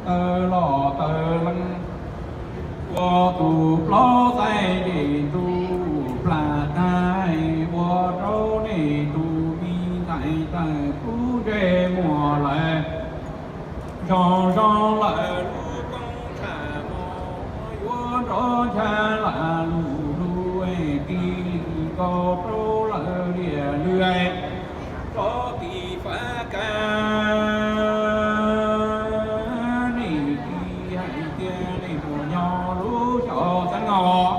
Taw los taw leej, ua tus plaub txais ces ntuj plam tag, ua rau nej tus me ntxhais tawm tub ntsej muag lawm. Zoo zoo lawm lub koob tshaj mog, yuav nrov ncha las lus lub, tij li nkaus rau lawv liaj lwm, rov tim fav kas. Nej tij hais tias nej mus nyob lub xyov xeeb os,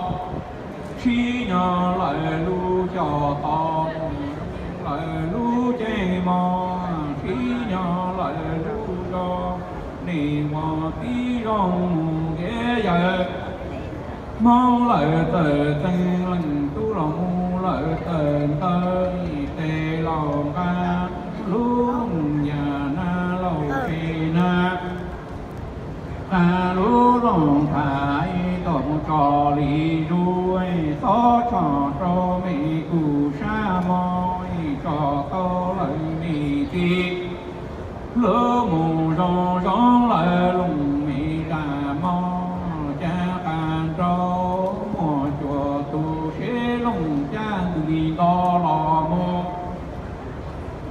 sib nyob lawm lub xyos tos, lawm lub ceeb mog, sib nyob lawm lub zos, nej ua tib zoo mus thiab yawm. Hmoob lawm tawm txeeg leej tub los mus lawm tawm ntawv, tes laus nqa lub yam na laus pes na, nqa lub looj thaiv tom mus tso li zus, txhob tso rau me kuv sab mog, tso tau lawm me tij. Lub mus zoo zoo lawm looj me zaj mog, cas qas nrau muaj cuaj tus sib looj, cas ntws li nto los mus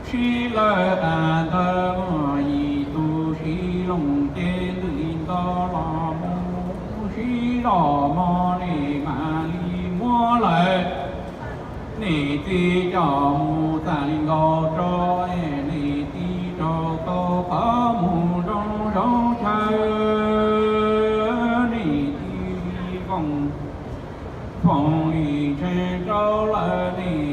sib lawm qas ntawd, muaj yim tus sib looj ces ntws li nto los mus sib zog mog, nej mam li muab lawm. Nej tij coj mus txaj li nkaus rau, nej tij rau tau qhov mus zoo zoo chaw. Nej tij foom, foom li ntseeg rau lawv, nej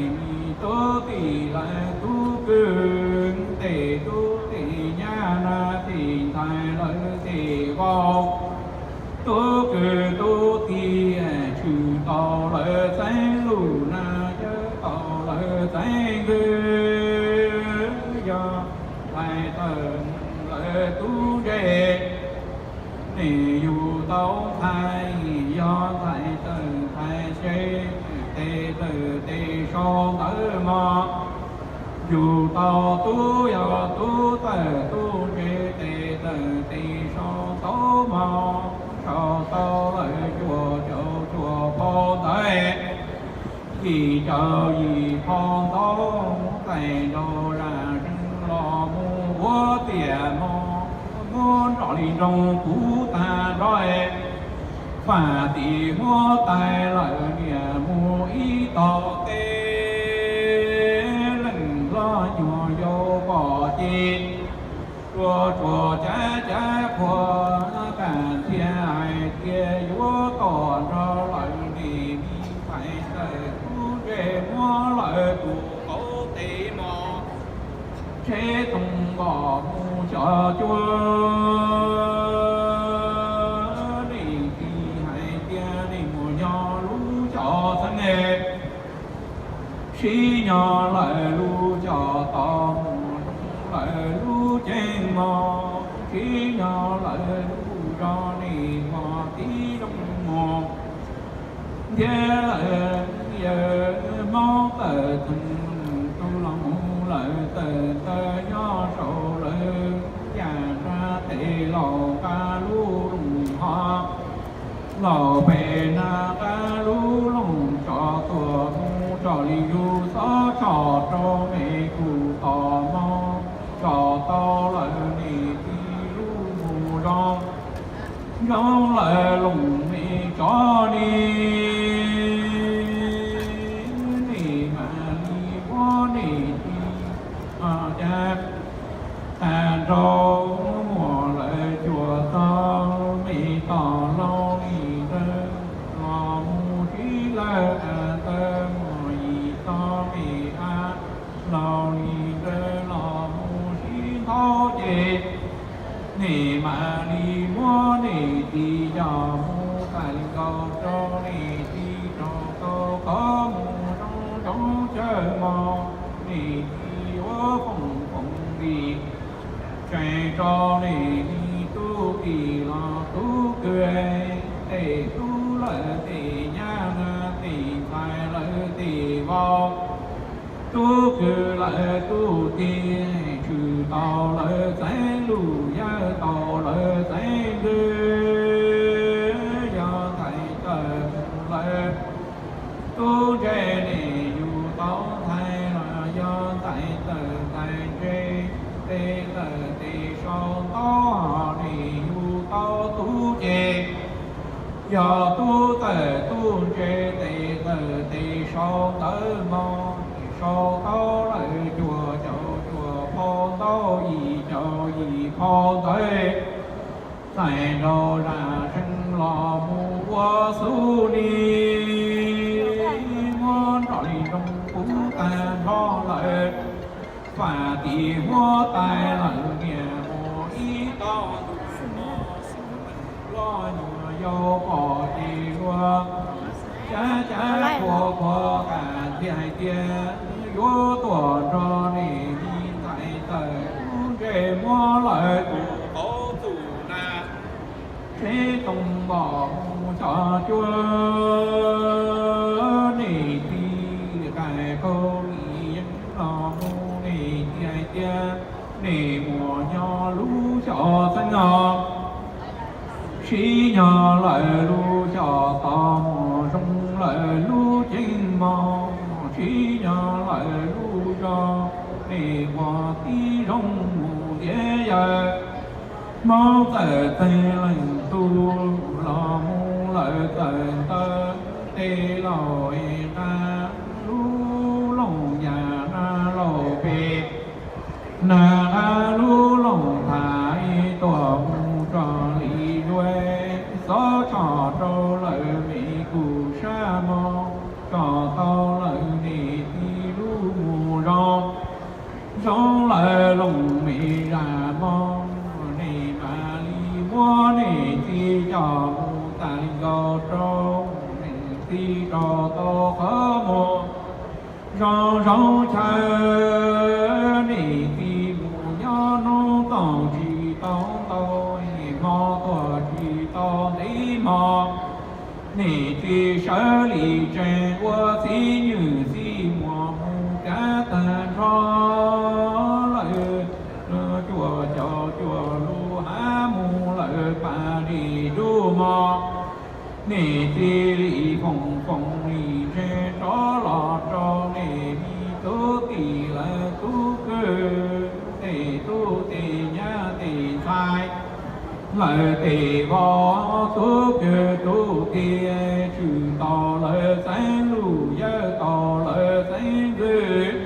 tub tij lawv tub kwv, tej tub tej nyab na tej ntxhais lawv tej vauv, tub kwv tub tij, tshwm tau lawv txeeb lus na, yawm tau lawv txeeb nkawd, yog ntxhais tawm lawv tub ntsej. Nej yug tau ntxhais, yog ntxhais tawm ntxhais tsev, tes tawm tes sau ntawv mog. Yug tau tub, yog tub tawm tub ntsej, tes tawm tes sau ntawv mog. Sau tau lawm cuaj caug cuaj phau ntawv, yim caug yim phau ntawv, txais nraug zaj zeeg los mus ua tiam mog. Muab nrov li nroog puv tag nrho, faj tim huab tais lawm niam mus ib tog teb, leej hlob nyuag yau pom ces tsuas tsuas cav cav qhuas, kam nthiaj hais tias yuav tom nrog lawv, nej me ntxhais tawm tub ntsej muab lawv tus qauv tes mog, tsheb toog npom mus xyov cuag. Nej tij hais tias nej mus nyob lub xyos xeeb, sib nyob lawm lub xyos tos, mus lawm lub ceeb mog, sib nyob lawm lub zos, nej mus tib zoo mus thiab lawm. Yawm Hmoob tawm txeeg leej tub los mus lawm tawm ntawv, nyob saum lawv yaj nrab, tes laus nqa lub looj hov, laus pem na nqa lub looj tso tuaj mus tso li zus, txhob tso rau me kuv tos mog. Tso tau lawm nej tij lub mus zoo zoo lawm looj me tso ni, nej mam li muab nej tij, o, cas tag nrho muaj lawm cuaj tog me toj laus li ntawd los mus sib lawv qas ntawd, muaj yim tog me av laus li ntawd los mus sib ntaus ces nej mam li muab nej tij coj mus txaj li nkaus rau, nej tij rau tau qhov mus zoo zoo chaw mog. Nej tij ua foom foom li tseem rau nej me tub tij los tub kwv, tej tub lawm tej nyab na tej ntxhais lawm tej vauv, tub kwv lawm tub tij, tshwm tau lawv txeeb lus, yawm tau lawv txeeb Yog tub txawm tub ntse tes txawm tes sau ntawv mog, sau tau lawm cuaj caum cuaj phau ntau yim caum yim phau ntawv, txais nraug zaj seev los mus ua xub li, muab nroj li nroo puv tag nrho lawm, faj tim huab tais lawm niam mus ib tog loj nyuam yau pom ces luag cab cab qhua qhua qas ntxhias hais tias yuav tuaj nrog nej me ntxhais txawm tub ntse muab lawm tus qauv txuj na, tsheb tooj npom mus xyom cuab, nej txiv qais kaug li yeeb los mus nej txiv hais tias nej muaj nyob lub xyom xeeb no, sib nyob lawm lub xyom tos mus zoo lawm lub ceeb mog, sib nyob lawm lub zos, nej ua tib zoo mus ntiav yawm. Hmoob txawm txeeg leej tub los mus lawm txawm ntawd, tej laus es nqa lub looj yam na laus pem, na nqa lub looj thaj tuaj mus tso li zuav, xob tshoj rau lawm me kuj sab mog, tso tau lawm nej txiv lub mus zoo, zoo lawm looj me zaj mog, nej mam li muab nej txiv coj mus tas li nkaus rau, nej txiv rau tau qhov muag zoo zoo chaw, nej txiv mus nyob hnub tooj tsis tau ntau, hmo tuaj tsis tau ntev mog, nej txiv sawv li tsees ua txiv nywj txiv muam mus kav tag nrho lawm, cuaj caum cuaj lub hav mus lawm pas dej dub mog, nej txiv li foom foom li ntse rov los rau nej me tub tij lawv tub kwv, tej tub tej nyab tej ntxhais, lawv tej vauv tub kwv tub tij, tswv tau lawv xeeb luj yawm tau lawv xeeb ntxwv,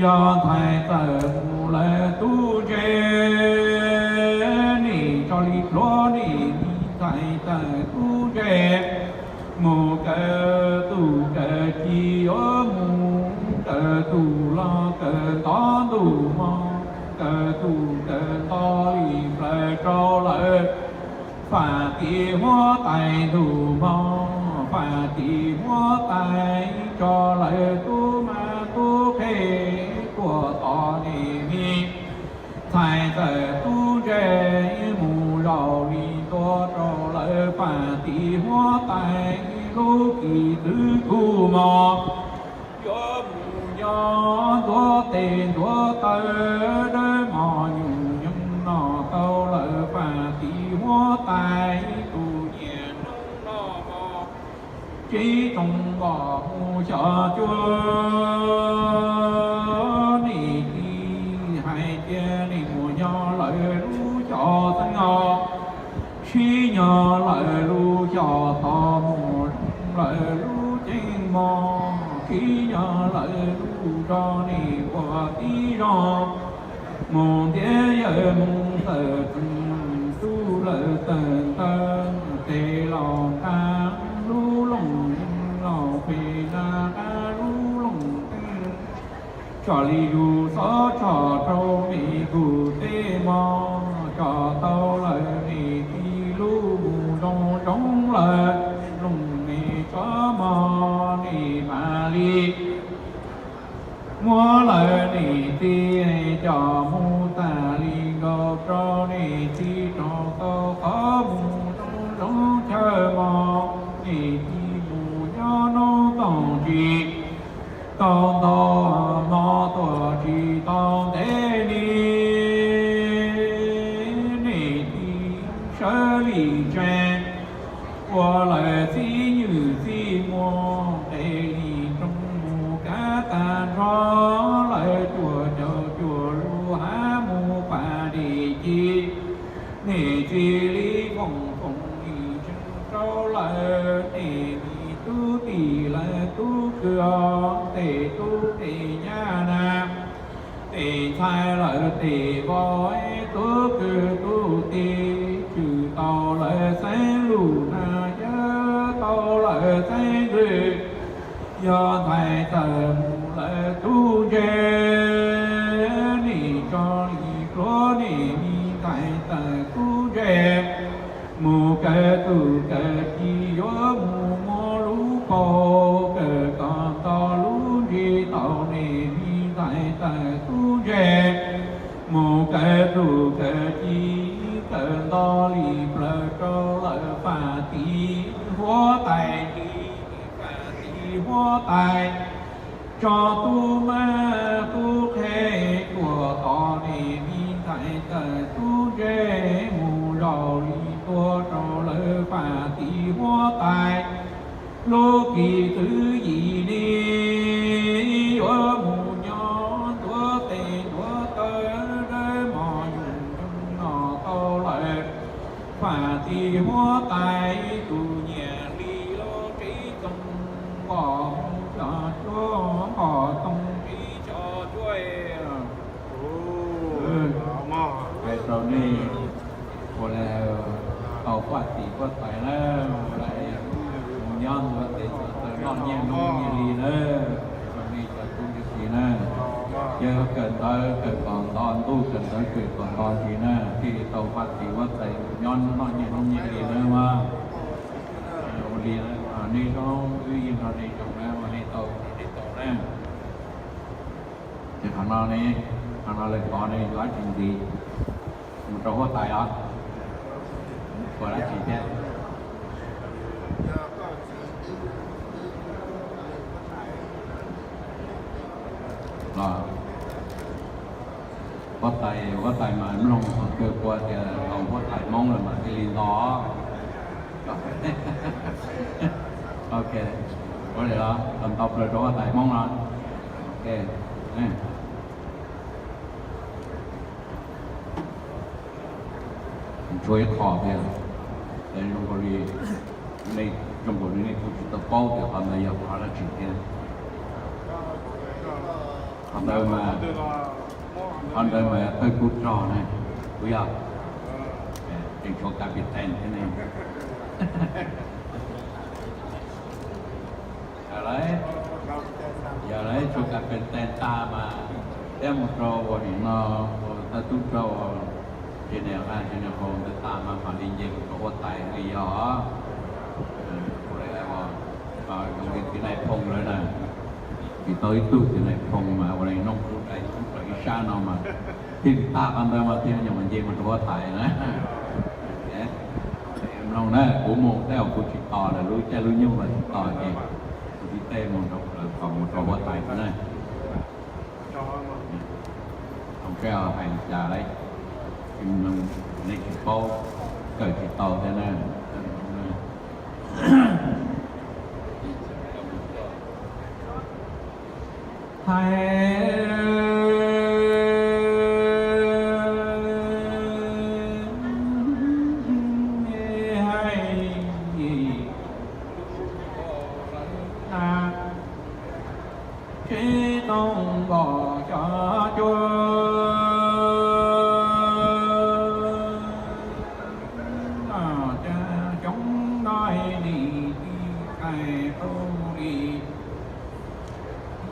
yog ntxhais txawm mus lawm tub ntse, nej tso li pluav nej me ntxhais txawm tub ntse, mus kawm tub kawm ci yuav mus kawm tub los kawm nto ntuj mog, kawm tub kawm nto li plaws rau lawv faj tim huab tais ntuj mog, faj tim huab tais tso lawv tub mab tub qhe tuaj tos nej me ntxhais txawm tub ntse, mus zaum li ntua rau lawv faj tim huab tais lub kis txwv kuj mog, yuav mus nyob ntuav tes ntuav taw, dawb mos nyuj nyoog no tau lawm faj tim huab tais tus nyiam noj noj mov, tsis tsoom npom mus xyom cuab, nej txiv hais tias nej mus nyob lawm lub xyom xeeb no, sib nyob lawm lub xyom tos mus lawm lub ceeb mog, sib nyob lawm lub zos nej ua tib zoo mus ntiav yawm mus txawm txeeg tub lawm txawm ntawd, tej laus nqa lub looj laus pem na nqa lub looj teeb, tso li zus xob tshoj rau me kuj teb mog, tso tau lawm nej txiv lub mus zoo zoo lawm, looj me tsob mog nej mam li muab lawm nej txiv coj mus tas li nkaus rau nej txiv rau tau qhov mus zoo zoo chaw mog, nej txiv mus nyob hnub tooj tsis tau ntau, hmo tuaj tsis tau ntev li, nej txiv sawv li tsees ua lawm txiv nywj txiv muam nqes li nroog mus kav tag nrho lawm cuaj caum cuaj lub hav mus pas dej ci, nej txiv li foom foom li ntse rau Lawv tes me tub tim lawv tub kwv os, tes tub tes nyab na, tes ntxhais lawv tes vauv, tub kwv tub tij, tshwm tau lawv xeeb lus na, yawg tau lawv xeeb ntxwv, yog ntxhais txawm mus lawv tub ntse, nim tso li hluav nim me ntxhais txawm tub ntse, mus kawg txuj kawg ci yuav mus muab lub paug kawg kom nto lub ntsis tau nim me ntxhais txawm tub ntse, mus kawg txuj kawg ci kawg nto li plaws rau lawm fam tim huab tais, fam tim huab tais. Tso tub mab tub qhe tuaj tos nim me ntxhais txawm tub ntse, mus zaum li tuaj rau lawv fam tim huab tais. Lub kis twv yim ne yuav mus nyob ntuav tes ntuav taw, dawb mos yus nyob no tau lawm fam tim huab tais, tus nyiam li lub tsev txoos npom mus xyov cuab npom txoos tsev xyov cuab. Hais rau nej ua tau fam tim huab tais na, mus nyob ntuav tes ntuav taw noj nyiaj hnub nyiaj hli na, rau nej cov tub cov kiv na. Yog kawm ntawv kawm kom nto ntuj, kawm ntawv kawm kom nto ntsis na, thiaj li tau fam tim huab tais nyob noj nyiaj hnub nyiaj hli na mas. Ua li nej zoo, wb yeej nrog nej zoo na, mas nej tau nej tau na. Ces qhov no ne, qhov no lawv tov ne yuav dab tsi ntxiv? Mus rau huab tais os, ua dab tsi thiab? Los, huab tais, huab tais mas mloog qhov twg ua tias tau huab tais Hmoob lawm mas thiaj li nto. Ok, ua li los tau nto plaws rau huab tais Hmoob no. Ok, tshuav ib qho thiab, zoo nkaus li nej, zoo nkaus li nej kuj tsis tau paub tias qhov ntawd yog qhov dab tsi thiab. Qhov ntawd mas, qhov ntawd mas thawj tub rog ne, puas yog? Tseem tshuav kav pis tees thiab ne. Yog lawv tshuav kav pis tees tag mas thiab mus rau ua nim no, ua thawj tub rog, ces niam, ces niam hau ntawd tag mas mam li nce mus rau huab tais li yog. Zoo li txiv Nais Phoo lawm na, tsis tau ib tug txiv Nais Phoo mas ua li noob kub dais kub plaws ib sab no mas thiaj li tag qhov ntawd mas thiaj nyuam qhuav nce mus rau huab tais na. Mloog na, kuv mus tej zaum kuv tsis tos lawv lub caij lub nyoog los tsis tos ces kuv tib tej mus rau, kom mus rau huab tais na. Thaum kawg hais li cas lawm, nej tsis paub, kawm tsis tau thiab na. Hais hais na, tsev tooj npom xyov cuab, cas coob no nim tij hais tau li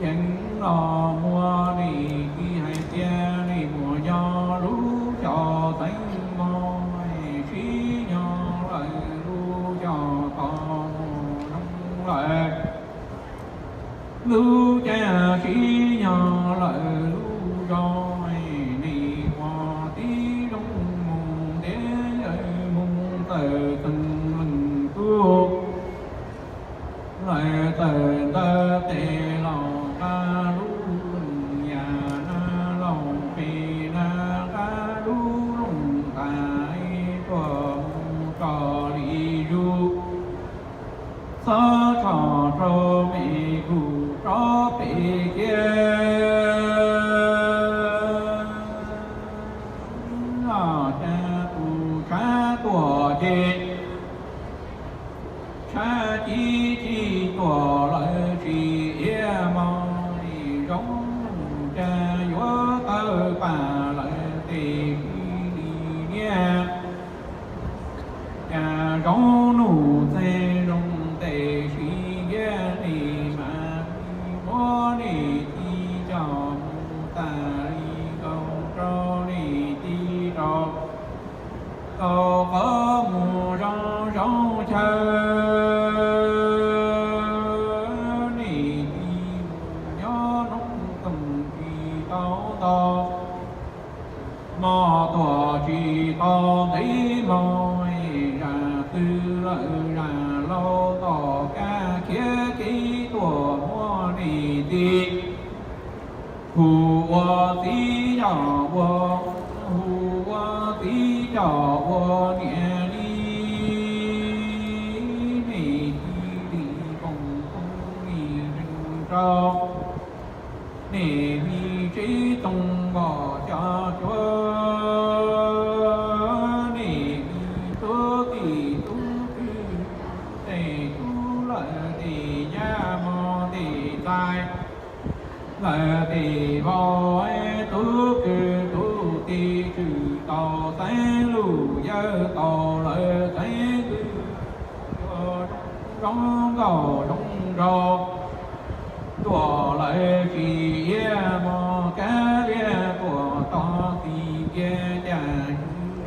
yeev los muaj nim tij hais tias nim muaj nyob lub cov teeb mog sib nyob lawm lub cov tos mus zoo lawm. Lub caij sib nyob lawm lub zos, nim ua tib zoo mus ntiav yawg mus tawm txeeg leej tub. Lawv tawm ntawd tes los nqa lub loos yas na, loos pes na, nqa lub loos tas tuaj mus tso li zus. Txhob tso rau me kuj tso pem kiag. Los cas tus tshav tuaj ces Ib txhij tuam lawv tsis iab mog, nim zoo nug cas yuav tawg pam lawv tes sis li niab. Cas zoo nug txeeg zoo tes sis niab, nim mas muab nim txiv coj mus tas li nkaus rau nim txiv rau tau qhov mus zoo zoo chaw. Nim txiv mus nyob noob toog tsis tau ntau, hmo tuaj tsis tau ntev hmo, zam twg lawm zam laus tom kab khiav kev tuaj muab nim txiv hu ua txiv coj ua, hu ua txiv coj ua niam li. Nim txiv lim koom koom nim zeeg rau, nim mi tsev toog npog cov cuav, nim mi tub tim tub twg, tej tub lawm tim nyab mog tim ntxhais lawm tim vauv, tub kwv tub tij tshwm tau xeeb lug yawg tau lawv xeeb twg, zoo nkauj zoo nraug tuaj lawv tsis iab mog, kab liab tuaj tog tim ntiag cas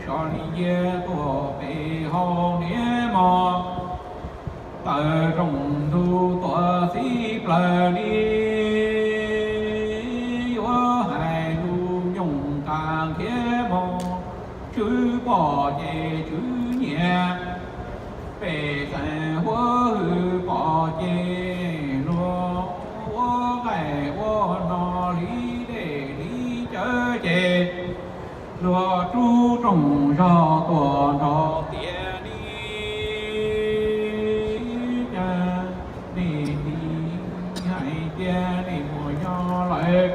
so li nciab tuaj pem hauv niab mog. Tawm rooj ntug tuaj xib plaws li, yuav hais lus nyooj tas khiav mog, tswv pom ces tswv nyiam, pej xeem huab hwm pom ces luag ua nqaij ua no li dej li cawv ces luag rub rooj zog tuaj nrog tias li cas, nim txiv hais tias nim muaj nyob lawm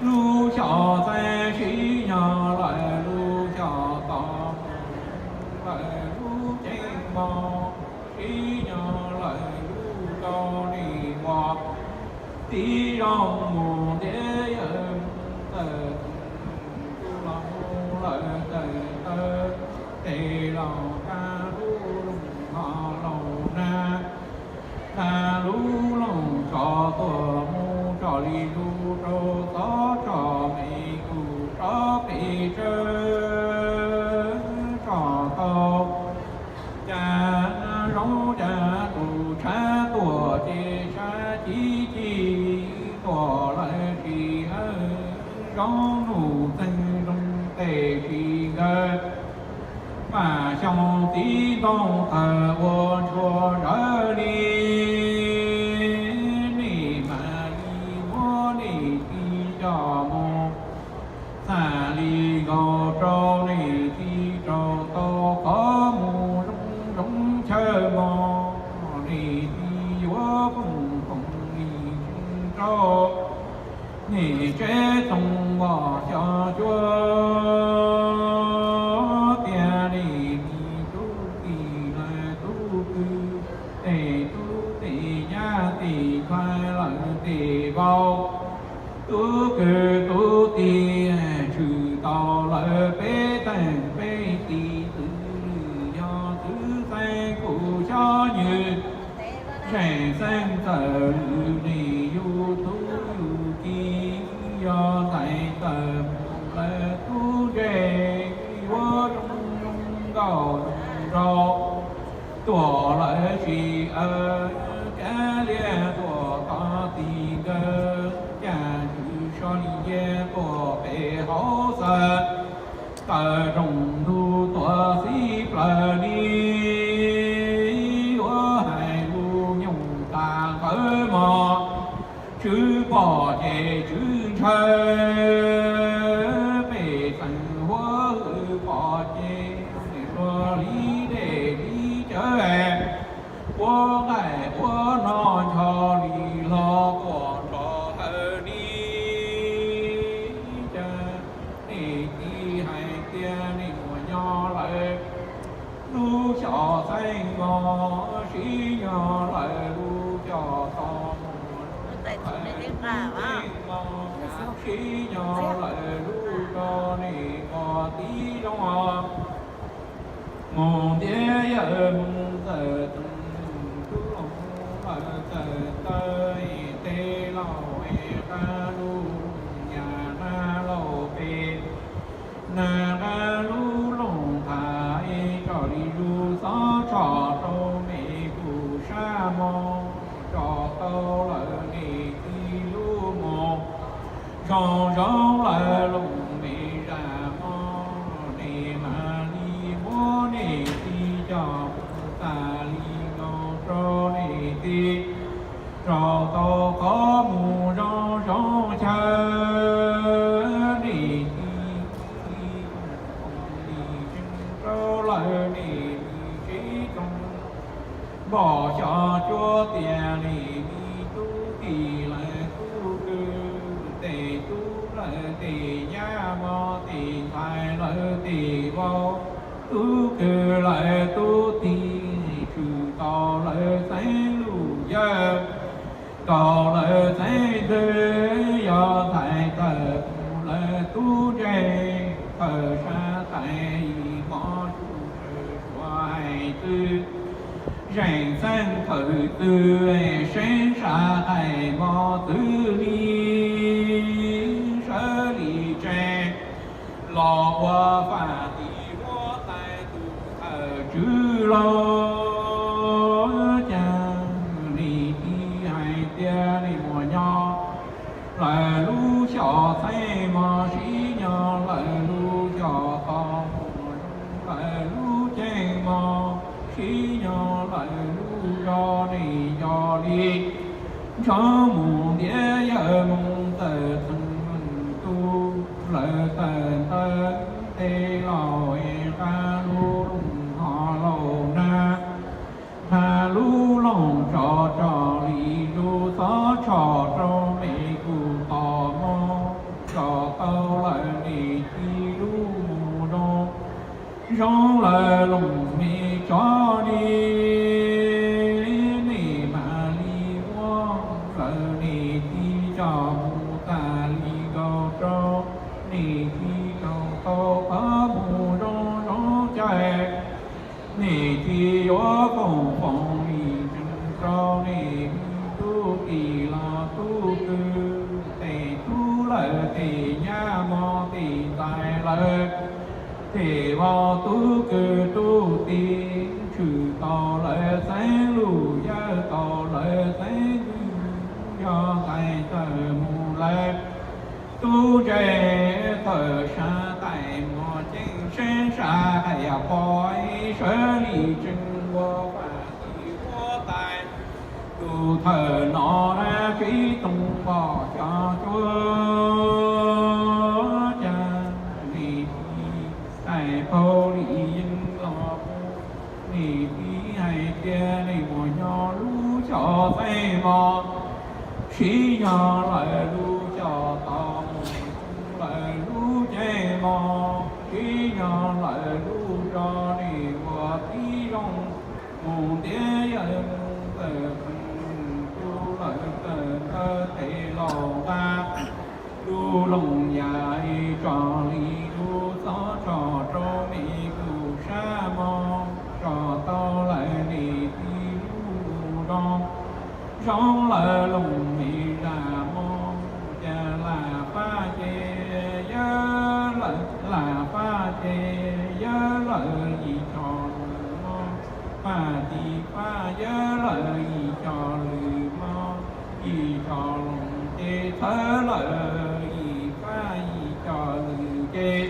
lub xyoo xav sib nyob lawm lub xyoo tom lawm lub ceeb mog, sib nyob lawm lub rau nim ua txiv zoo mus ntiav yawg mus tawm, tus los mus lawm tawm taw, tes los kab lub loog ho loog nag, nag lub loog tso tuaj mus tso li lug rau tod tso me kuj tso pes tsawg tso tau. Cas zoo cas tus tshav tuaj ces tshav ci ci tuaj lawm tsis hawj, zoo nug txeeg zoo tes tsis nkawd, mas xyoo txiv ntoo tawg ua ntshua zawv li. Nim mas li muab nim txiv coj mus, txhaj li nkaus rau nim txiv rau tau qhov mus zoo zoo chaw mog, nim txiv yuav foom foom nim rau nim tsev toog npog xyov cuav, tias nim txiv tub tim lawm tub kwv, tej tub tim nyab tim ntxhais lawm tim vauv, tub kwv tub tij tshwm tau lawm peb teeg peb tis, twb lwm yog twb xeeb kuj xyob nywg, zeej xeeb txawm lwm nim yug tub yug ki, yog ntxhais txawm mus lawm tub ntsej, yuav zoo zoo nkauj zoo nraug tuaj lawm tsis aws, kab liab tuaj tod tim nkawd, cas ntws so li nce tuaj pem hauv xaws, tawm rooj ntug tuaj xib plaws li, yuav hais lus nyooj tas nqawd mog, tswv pom ces tswv ntshaw, pej xeem huab hwm pom ces luag li dej li cawv, ua nqaij ua no ncho li hlo tuaj nrog hawm li cas, nim txiv hais tias nim muaj nyob xyom xeeb mos, sib nyo lawm lub cov tod mus, lub tawm txheej mos, sib nyo lawm lub rog, nej ua tib zoo os. Mus ntiav yawg mus txawm tub, lub loos lawm txawm ntawd, tej laus es qab lub yam nag laus pem, nag qab lub loos tham, tsom li zus xob tshom rau me kuv sab mos, tsom tau lawm nej txiv lub mus, zoo zoo lawm loos me zaj mos, nej mam li muab nej txiv coj mus tas li nkaus rau nej txiv, rau tau qhov mus zoo zoo chaw, nej txiv li li tseem rau lawm nej li tsev tsoom npoj xyov cuab tias nej li tub tij lawm tub kwv, tej tub lawm tej nyab mos, tej ntxhais lawm tej vauv, tub kwv lawm tub tij, tshwm tau lawm xeeb lub yawg, tau lawm xeeb ntxwv, yog ntxhais tawm mus lawm tub ntse, thawj sab tais ib mos tsuj suav hais txwv, zeem xeeb thawm txwv, seeb sab tais mos txwv li, sawv li tsev los ua faj tim huab tais tus thawj tswv lauj. Cas nej txiv hais tias nej mus nyob lawm lub xyom xeeb mos, sib nyo lawm lub xyom tod mus, zoo lawm lub ceeb mos, sib nyo lawm lub zos, nej yog li ntshoob mus ntiav yawg mus txawm txheej tub, lawv tawm ntawd tej laus es qab lub loos ho laus nag, nag lub loos tso tsom li zus xob tshom rau me kuv tos mos, tsom tau lawm nej txiv lub mus zoo zoo lawm loos me tsov li, nej mam li muab lawm nej txiv coj mus tas li nkaus rau nej txiv, rau tau qhov mus zoo zoo chaw, nej txiv yuav foom foom li tseem rau nej li tub tij los tub kwv, tej tub lawm tej nyab mos, tej ntxhais lawm tej vauv, tub kwv tub tij, tshwm tau lawm xeeb lub yawg, tau lawm xeeb ntxwv, yog ntxhais tawm mus lawm tub ntse, thawj sab tais mos ceeb, seeb sab tais yog pog, sawv li tseeb ua faj tim huab tais tus thawj no, dab tsi toog pom xyov cuab, cas nej txiv tais phauj li yeej los mus, nej txiv hais tias nej mus nyob lub xyom xeeb mos, sib nyo lawm lub xyom tod mus, lawm lub ceeb mos, sib nyo lawm lub zos, nej ua tib zoo mus ntiav yawg mus txawm txheej tub, lawv tawm ntawd tej laus nqa lub loos yam tsom li zus xob tshom rau me kuv sab mos, tsom tau lawm nej txiv lub mus zoo zoo lawm loos me zaj mos, cas lam faj ces yawg lawm, lam faj ces yawg lawm ib co lwm mos, faj tim faj yawg lawm ib co lwm mos, ib co loos ces txhawb lawm ib faj, ib co lwm ces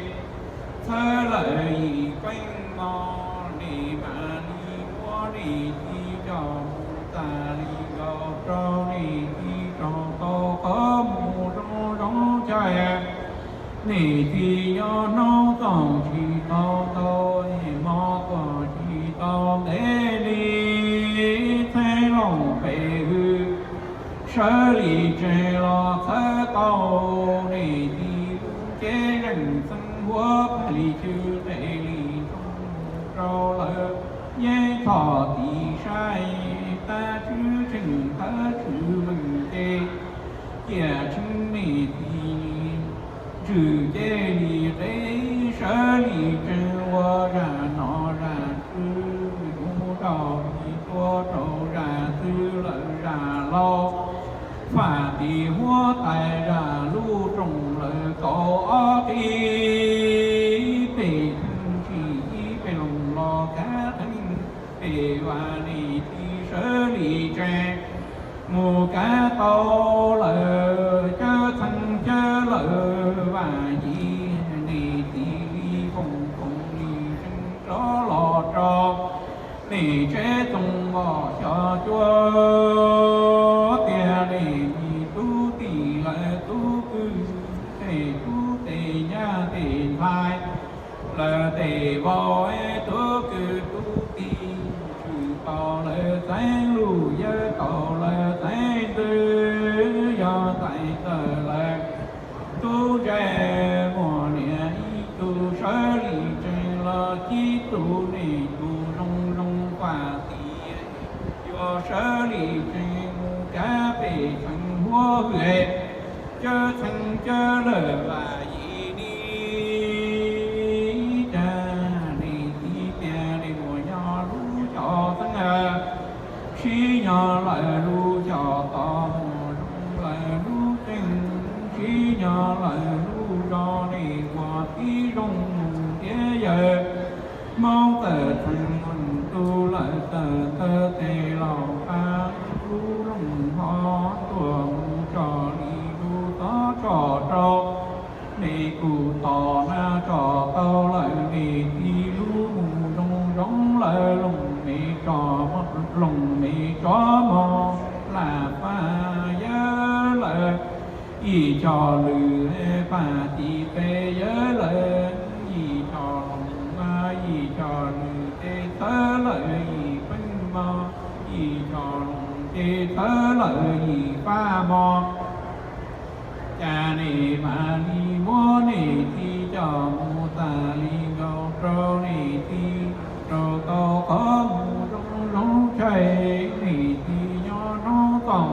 txhawb lawm ib feeb mos, nej mam li muab nej txiv coj mus tas li nkaus rau nej txiv, rau tau qhov mus zoo zoo chaw, nej txiv nyob hnub txoos tsis tau ntau, mos tuaj tsis tau ntev li, txheeb loos pem hwm, sawv li tsev los txhawb tau nej txiv lub cev, zeem xeeb huab tais li cw nqes li ntsoog rau lawv yeej txhom tiv sab, tab tswv tseem thawb tshwm meem ces, cia tshwm nej tiv ntswg ces li qe, sawv li tsees ua zaj nom zaj tswv, mus rau li tuaj rau zaj twg lawm zaj laus, faj tim huab tais zaj lub rooj lawm kaum ob qis, peb theej tsis ib peb loos los kav theej, peb vam nej tiv sawv li tsees mus kav tau lawm cawv txheej cawv lawm vam yim, nej tiv li foom foom li tsees rov los rau nej tsev txoos mos xyov cuab, tias nej tub tij lawv tub kwv, tej tub tej nyab tej ntxhais lawv tej vauv, tub kwv tub tij, tshwm tau lawv txheeb luj yawm tau lawv txheeb ntxwv, yog txais tawm lawv tub ntse muaj niam ib tug, sawv li tsees los cib tug nej tus zoo zoo faj tiv, yuav sawv li tsees mus kav peb txheej huab hwm, cawv txheej cawv lawm vam yim ni. Cas nej tiv tias nej muaj nyob lub xyov txheeb, sib nyob lawm lub xyov tod, muaj zoo lawm lub tseej, sib nyob lawm lub zos, nej ua tib zoo mus thiab yawg Hmoob tawm txheej tus lawm tawm ntawm tej laus qab lub loog ho tuaj mus tso li lub tod tso rau, nej kuj tos na tso tau lawm nej tiv lub mus zoo zoo lawm loos me tso, loos me tso mos laj faj yawg lawm ib co lwm, faj tim peb yawg lawm ib co loos, ib co lwm ces txhawb lawm yim peeb mos, ib co loos ces txhawb lawm yim pab mos. Cas nej mam li muab nej tiv coj mus tas li nkaus rau nej tiv, rau tau qhov mus zoo zoo tshaib, nej tiv nyob hnub txooj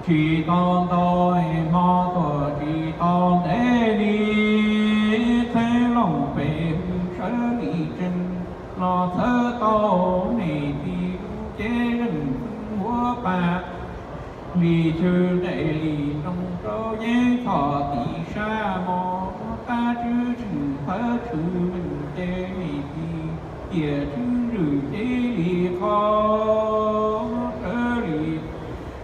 tsis tau ntau, hmo tuaj tsis tau ntev li, txheeb loos peb hwm sawv li tsees los txhawb tau nej tiv lub cev zeej xeev huab pa. Li tshwm nqe li nroo rau yeeb txhom tiv sab mos, tab tswv tseem thawb tshwm meej ces nej tiv, cia tshwm zwm cev li qhov, sawv li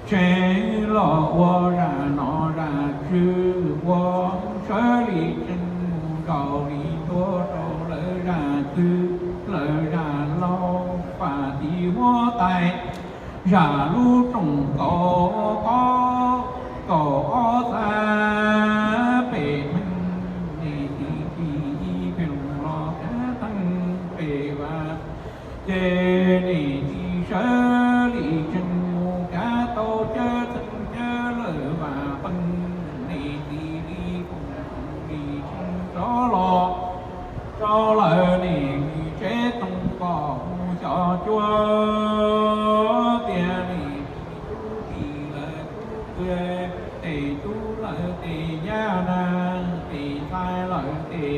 tsees los ua zaj nom zaj tswv ua, sawv li tsees mus nkaus li tuaj rau lawv zaj twg lawm zaj laus, faj tim huab tais zaj lub rooj kaum ob, kaum ob xav peb theej, nej tiv tsis ib peb loos los kav theej peb vam, ces nej tiv sawv li tsees mus kav tau cawv txheej cawv lawm vam peej, nej tiv li foom foom li tsees rov los rau lawm nej tsev txoos pom hu xyov cuab, tias nej tub tij lawv tub kwv, tej tub lawv tej nyab na, tej ntxhais lawv tej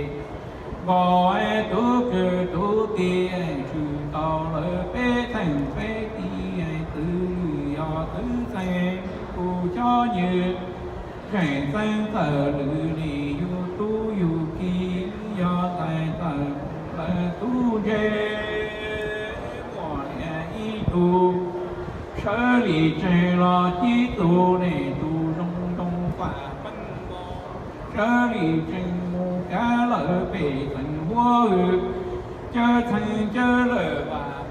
vauv, tub kwv tub tij, tshwm tau lawm peb txheej peb tij, twv lwm yog twv txheej kuj xyob nywg, zeej txheej txawm lwm nej yug tub yug ki, yog tais txawm lawm tub ntse, muaj niam ib tug, sawv li tsees los cib tug nej tus zoo zoo faj peej mos, sawv li tsees mus kav lawm peb txheej huab hwm, cawv txheej cawv lawm vam